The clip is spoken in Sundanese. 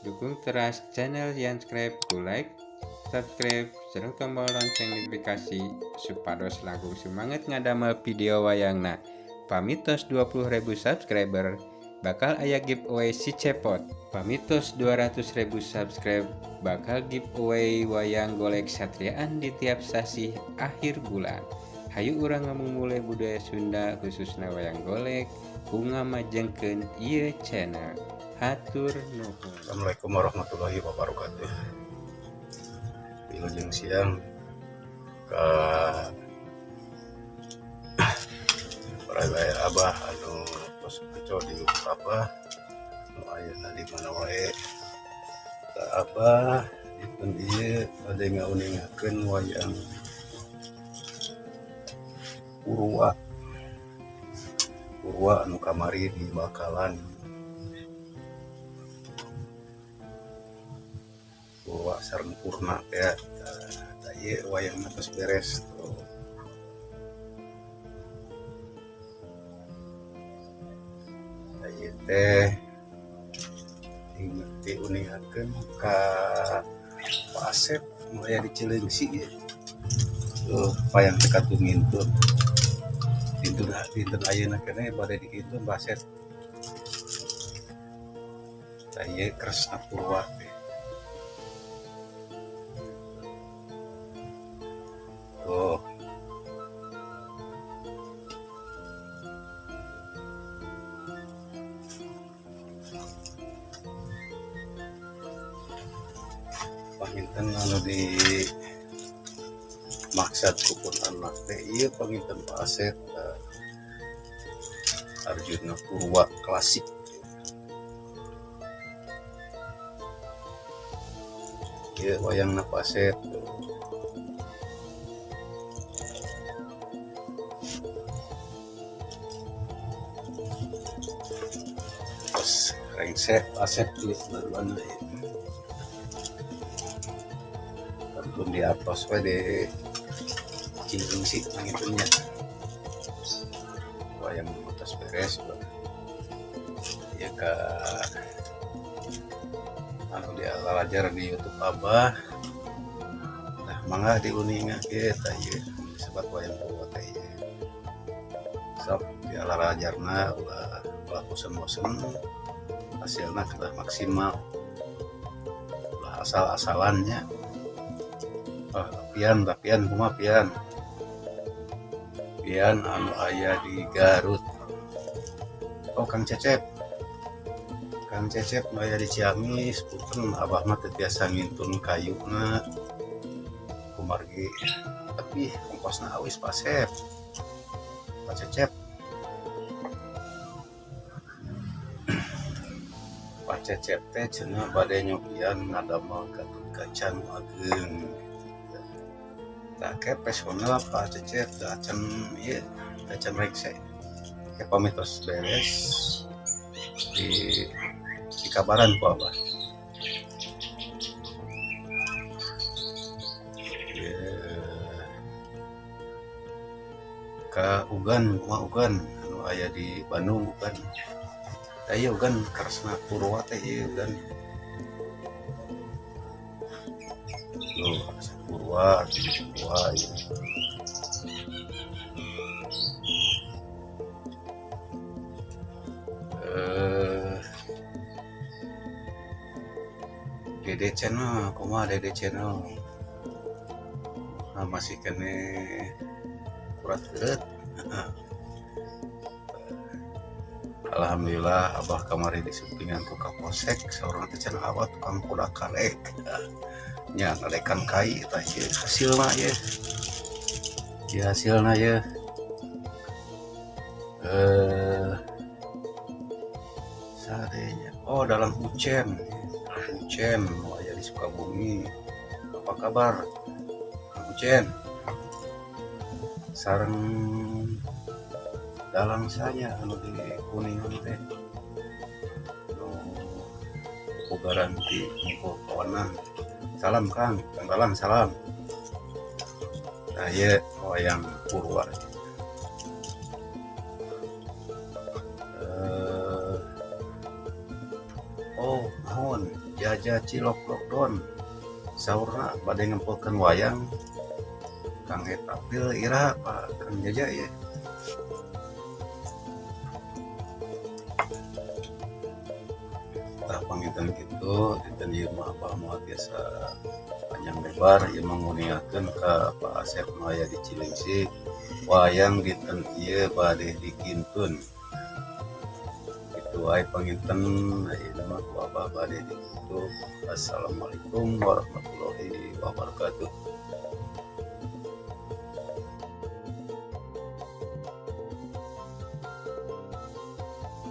Dukung teras channel Yanscribe ku like, subscribe, sareng tombol lonceng notifikasi supados langkung semangat ngadamel video wayangna. Pami tos 20.000 subscriber bakal aya giveaway si cepot. Pami tos 200.000 subscribe bakal giveaway wayang golek satriaan di tiap sasih akhir bulan. Hayu urang ngamumule budaya Sunda khususna wayang golek ku ngamajengkeun ieu channel. Hatur nuhun. Assalamualaikum warahmatullahi wabarakatuh. Wilujeng siang ka para abah anu tos ngaco di YouTube abah nu ayeuna di mana wae. Ka abah dinten ieu bade ngauningakeun wayang Purwa. Purwa anu kamari di Bakalan. Purwa sareng Purna teh. Tah, ieu wayangna tos beres tuh. Tah, ieu teh diuningakeun ka Pak Asep nu aya di Cileungsi ieu. Tuh, wayang teh katuh ngintun. Dinten dinten ayeuna keneh bade dikintun Pak Asep. Tah, ieu Kresna Purwa teh. Tuh. Panginten anu di maksad ku pun anak teh ieu panginten Pak Asep, Arjuna Purwa klasik. Ieu wayangna Pak Asep. Tos rengse Pak Asep ieu baruana ieu. Kantun diatos we di Cileungsi panginten nya. Wayang tos beres ieu ka anu dialajar di YouTube abah. Nah, mangga diuninga ge tah ieu disebat wayang Purwa teh ieu. Sok dialarajarna ulah ulah bosen-bosen, hasilna kedah maksimal. Ulah asal-asalannya. Ah, pian pian kumaha pian? Pian anu aya di Garut. Oh, Kang Cecep. Kang Cecep nu aya di Ciamis, punten abah mah teu tiasa ngintun kayuna. Kumargi tapi ongkosna awis Pak Asep. Pak Cecep. Pak Cecep teh cenah bade nyobian ngadamel Gatotkaca nu ageung. Tah ke personel Pak Cecep da acan ieu acan rengse. Ke pami tos beres di dikabaran ku abah. Ieu ka Ugan, kumaha Ugan anu aya di Bandung Ugan. Tah ieu Ugan Kresna Purwa teh ieu Ugan. Tuh, Kresna Purwa, Purwa ieu. Dede Channel, kumaha Dede Channel? Nah, masih keneh kurat-keureut. Alhamdulillah abah kamari disumpingan ku Kapolsek saurna teh cenah abah tukang kuda karek. Nya ngalekan kai tah ieu hasilna ieu. Ieu hasilna ieu. Sadenya. Oh, dalam Ucen. Dalam Ucen nu aya di Sukabumi. Apa kabar? Ucen. Sareng dalang saya anu di Kuningan teh. Nu bogaran ti Mungko Kawanang. Salam Kang, Kang Dalang salam. Nah, ieu wayang Purwa. Oh, naon? Jaja Cilok Lockdown saurna bade ngempulkeun wayang kangge tampil iraha Pak Kang Jaja ya? Tah, panginten kitu dinten ieu mah Abah moal tiasa panjang lebar ieu mah nguningakeun ka Pak Asep nu aya di Cileungsi wayang dinten ieu bade dikintun. Kitu wae panginten ayeuna mah ku Abah bade ditutup. Assalamualaikum warahmatullahi wabarakatuh.